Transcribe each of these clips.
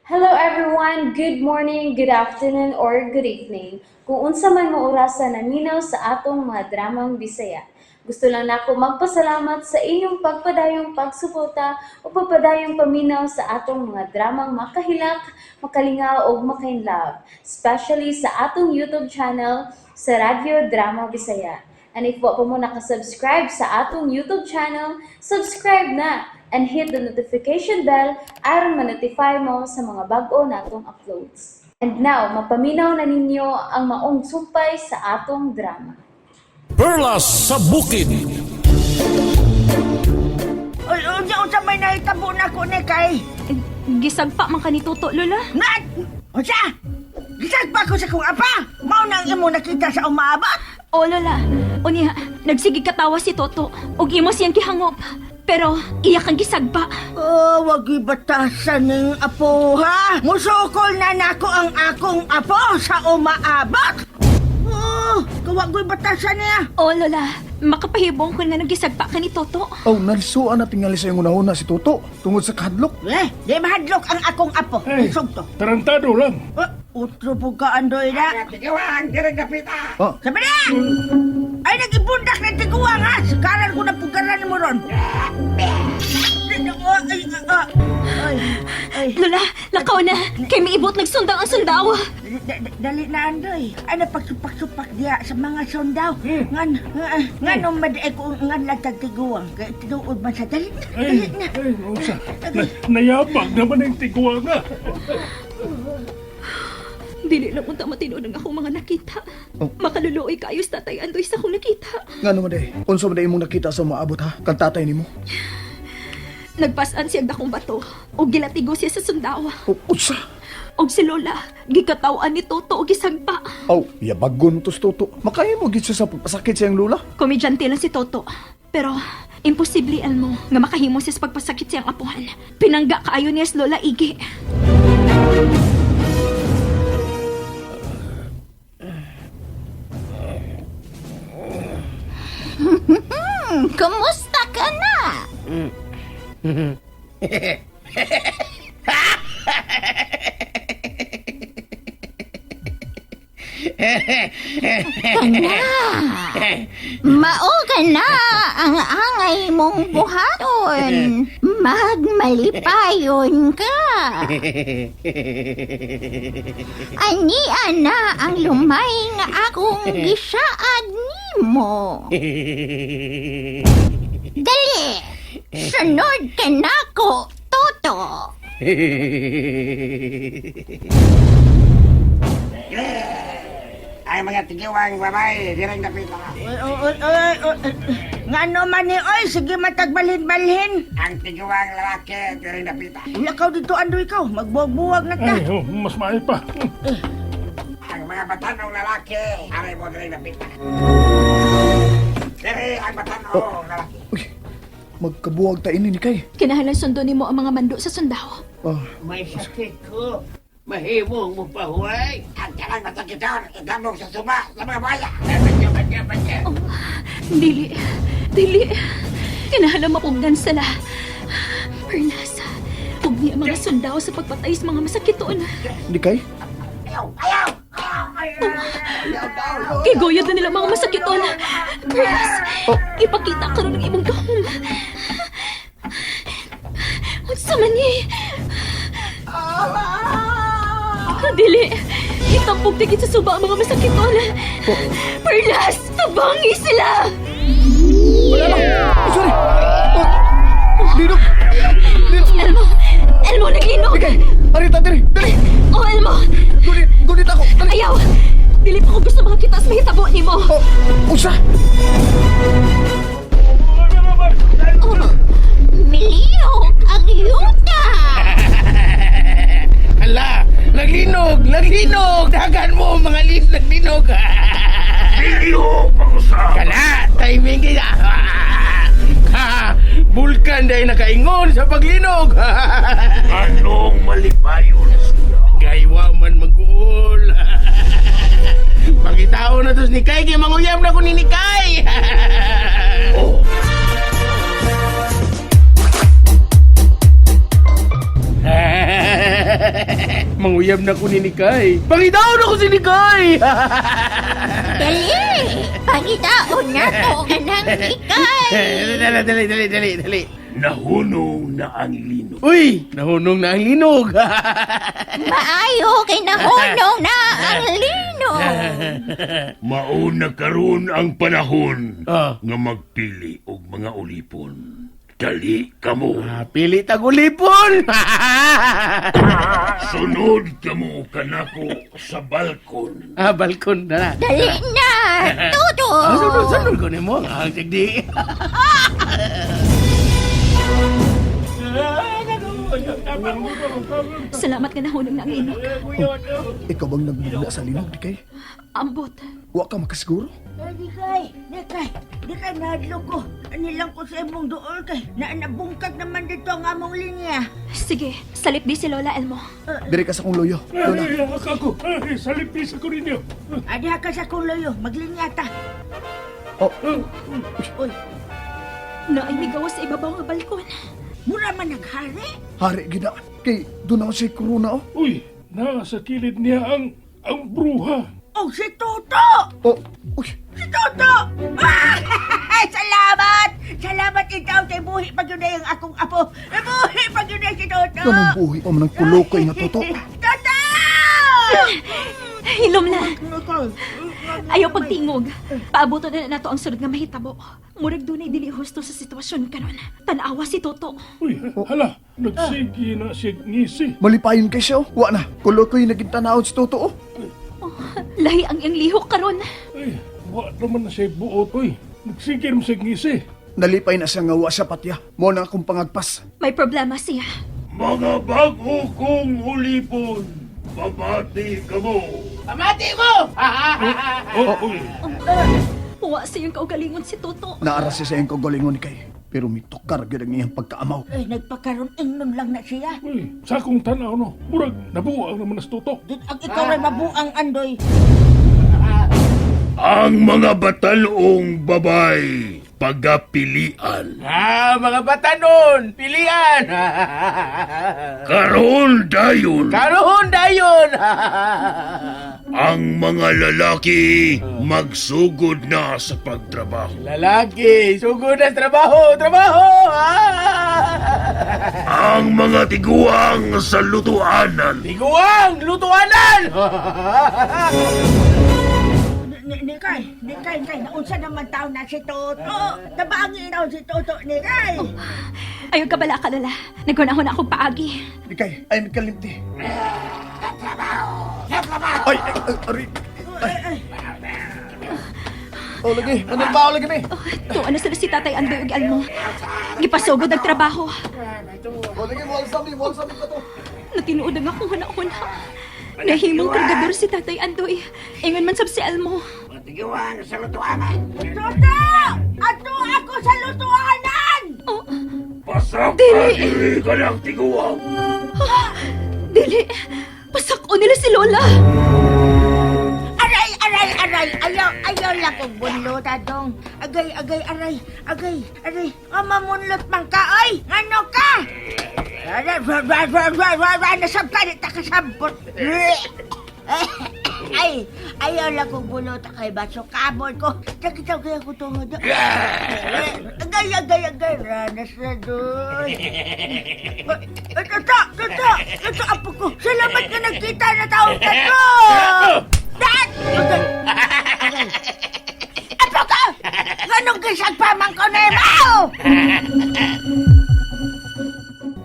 Hello everyone! Good morning, good afternoon, or good evening. Kung unsa man mo orasa naminaw sa atong mga dramang Bisaya. Gusto lang nako magpasalamat sa inyong pagpadayong pagsuporta o pagpadayong paminaw sa atong mga dramang makahilak, makalingaw ug makainlove, especially sa atong YouTube channel sa Radyo Drama Bisaya. And if wa pa mo nakasubscribe sa atong YouTube channel, subscribe na and hit the notification bell aron ma-notify mo sa mga bag-o natong uploads. And now, mapaminaw na ninyo ang maong sumpay sa atong drama. Perlas sa Bukid. Uy, unsa unsa may nahitabo na ko ni kay? Gisagpa man ka ni Toto, Lola. Na! Unsa? Gisagpa ko sa kong apa! Mao nang imo nakita sa umaabot! O, Lola. Unya, nagsige katawa si Toto. Ug imo siyang gihangop. Pero, iya kang gisagpa. Oh, wag ibatasan ning apo ha! Musukol na nako ang akong apo sa umaabot! Oh, kawag batasan niya! O, Lola. Makapahibong ko nga nagisagpa ka ni Toto. Aw, nalisuan na tingali sa iyong unahuna si Toto tungod sa kahadlok. Eh, di mahadlok ang akong apo. Ay, Sugto. tarantado lang. Oh, utro po ka, Andoy na. Tiguang, direng napita. Ah, Sabi na! Ay, nag-ibundak na tiguang ha! Sikaran ko na pugaran mo ron. Ay, ay, ay, ay. Lola, lakaw na. Kay miibot nagsundang ang sundaw. Dali na, Andoy. Ay, napagsupak-supak diya sa mga sundaw. Ngan, ngan, ngan, nung madaay ko ngan lagtag tiguang. Kaya tinuod man sa dali na, dali Ay, na. ay, usa. Nayabag naman ang tiguang ah. Dili lang unta matinuod ang akong mga nakita. Oh. Makaluluoy kaayo sa Tatay Andoy sa akong nakita. Nga naman day, unsa man day imong nakita sa umaabot ha? Kang tatay nimo? Nagpasan siya dakong bato. Ug gilatigo siya sa sundaw. O, unsa? Og si Lola, gikatawan ni Toto og gisagpa. Aw, yabagon to si Toto. Makahimo gid siya sa pagpasakit sa iyang lula. Komedyante lang si Toto. Pero, imposible, Elmo, nga makahimo siya sa pagpasakit siyang apuhan. Pinangga kaayo niya si Lola Igi. Kumusta ka na? Kana. Mao ka na ang angay mong buhaton. Magmalipayon ka. Ani ana ang lumay nga akong gisaad nimo. Dali! Sunod ka nako, Toto! Ay, mga tiguang babae, direng napita. Oy, oy, oy, oy, oy. Ngano man ni, oy, sige matagbalhin-balhin. Ang tiguang lalaki, direng napita. Lakaw dito, Andoy, ikaw. Magbuwag-buwag na ta. Ay, oh, mas maayo pa. Ang mga batanong lalaki, aray mo direng napita. Dire ang batanong lalaki. Uy, magkabuwag ta ini ni kay. Kinahanglan sundon nimo ang mga mando sa sundaw. Ah, May sakit ko. Mahimong mo pahuway. Ang kanang masakiton, idamog sa suba sa mga baya. Batya, batya, batya. Oh, dili. Dili. Kinahanglan mapugnan sila. Perlas, pugni ang mga sundaw sa pagpatay sa mga masakiton. ni kay? Ayaw, ayaw! Kigoyod na nila mga masakiton. Perlas, ipakita karon ng imong gahom. Unsa man ni? Dili! Itampog tigit sa suba ang mga masakiton. Perlas! Tabangi sila! Wala lang. Oh, sorry. Oh, linog. Linog. Elmo! Elmo, naglinog! Ni kay, arita diri, dali. Oh, Elmo! Gulit, gulit ako. Dali. Ayaw! Dili pa ko gusto makakita sa mahitabo nimo. Oh, unsa? Oh, milihok ang yuta! Hala, naglinog, naglinog. Dagan mo, mga lin, naglinog. Liliho pag-usap. Kala, timing kaya. Ha, bulkan dahil nakaingon sa paglinog. Anong malipayon siya? Gaywa man mag-uol. Pangitao na tos ni Kai, kay manguyam na ko ni Kai. Oh. Manguyab na ko ni Nikay. Pangitaon ako si Nikay! Dali! Pangitaon na to kanang ikay! Dali, dali, dali, dali, dali. Nahunong na ang linog. Uy, nahunong na ang linog. Maayo kay nahunong na ang linog! Mauna karon ang panahon Ah. nga magpili og mga ulipon. Dali kamo. Ah, pili tagulipon. Sunod kamo kanako sa balkon. Ah, balkon na. Dali na! Toto! Ah, sunod, sunod ko nimo ang tigdi. Salamat nga nahunong na ang inog. Ikaw bang nagbugna sa linog, di kay? Ambot. Wa ka makasiguro? Ay, di kay, di kay, di kay nahadlok ko. Anilang ko sa imong duol kay, naanabungkag naman dito ang among linya. Sige, salip di si Lola Elmo. Diri ka sa akong loyo. Lola, Ay, ako, ay, salipis ako ninyo. Adiha ka sa akong loyo, maglinya ta. Oh, Uy, Naay migawas sa ibabaw nga balkon. mura man naghari. hari gina. Kay doon ako si Corona, oh. Uy, nasa kilid niya ang bruha. Oh, si Toto! Oh, uy. Si Toto! Ah! Salamat! Salamat ikaw kay buhi pa yun ang akong apo. Buhi pa yun si Toto! Ganong buhi pa man ang kulokoy nga toto. Toto! Hilom na. Ayaw pagtingog. Paabuto na nato ang sunod nga mahitabo. Murag dunay dili husto sa sitwasyon karon. Tan-awa si Toto. Uy, hala, nagsige na siya ngisi. Malipayon kay siya, oh. Wa na. Kulokoy naging tanawon si toto, oh. Lahi ang iyang lihok karon. Ay, wa naman na siya buot, uy. Nagsige naman siya ngisi. Nalipay na siya nga wa siya patya. Mo na akong pangagpas. May problema siya. Mga bago kong ulipon, pamati kamo. Pamati mo! Oh, uy, Wa sa iyang kaugalingon si Toto. Naara siya sa iyang kagalingon ni kay. Pero mitukar gyud ang iyang pagkaamaw. Ay, nagpakaroon ingnon lang na siya. uy, sa akong tanaw no, murag nabuang naman na si Toto. Dud ang ikaw ay mabuang andoy. Ang mga batalong babay, pagapilian. Ah, mga batanon, pilian. Karon dayon, Karoon dayon. ang mga lalaki magsugod na sa pagtrabaho. Lalaki, sugod na sa trabaho, trabaho. Ah! Ang mga tiguang sa lutuanan. Tiguang, lutuanan. Nikay, Nikay, kay, naunsa naman taon na si Toto. Tabaangin taon si Toto, Nikay. Ayaw ka bala ka, Lola. Nagkunahon akong paagi. Di kay, ay mikalimti. Ay, ay, ay, aray. Ay. Oh, lagi. Managbaw lagi ni. Oh, tuwa na sila si Tatay Andoy ug Elmo. Gipasugod ang trabaho. Oh, lagi. Wal sabi pa to. Natinuod ang akong huna-huna. Nahimong kargador si Tatay Andoy. Ingon man sab si Elmo. Tiguang sa lutuanan. Toto! Ato ako sa lutuanan! Oh, Pasok Dili. dili ka ng tiguang. dili. Pasako nila si Lola. Aray, aray, aray! Ayaw, ayaw lang kong bunlot, atong. Agay, agay, aray, agay, aray. O, mamunlot man ka, oy! Ano ka? Aray, ra, ra, ra, ra, ra, ra, nasab ka, di ta kasabot. Ay, ayaw lang kong bunot kay baso kabon ko. Sakit kaya ko tungod. Agay, agay, agay, ranas na doon. Toto, toto, toto, apo ko. Salamat ka nagkita na taong tatlo. Dad! Agay, agay. Apo ko! Ganong gisagpaman ko na imaw?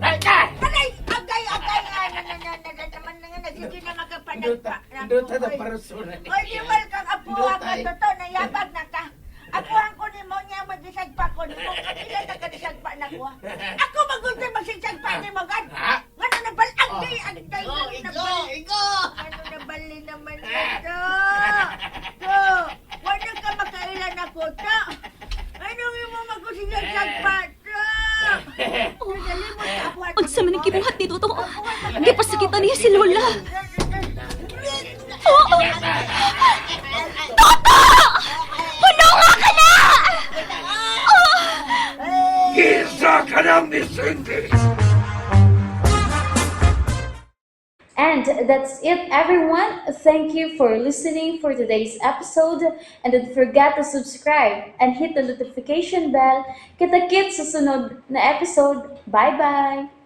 Aray, agay, agay, na, na, na, na, na, naman na nga, nagiging na makapanagpa. Duta na parusura. Oy, di wal kang apuha ka, totoo, nayabag na ka. Apuhan ko ni mo niya, magisagpa ko ni mo. Kapila na ka nisagpa na ko. Ako magunta magsisagpa ni mo, gan. Ngano nabal, agay, agay. Igo, igo, igo. Ano nabali naman ito? To, wala ka makailan ako, to. Anong imo magusigasagpa, to? Nalimot ka, apuhan. Unsa man ang gibuhat ni Toto? Gipasakitan niya si Lola. Oh! Toto! Pununga ka na! Kinsa ka ng misindi. And that's it, everyone. Thank you for listening for today's episode. And don't forget to subscribe and hit the notification bell. Kita-kits sa sunod na episode. Bye-bye!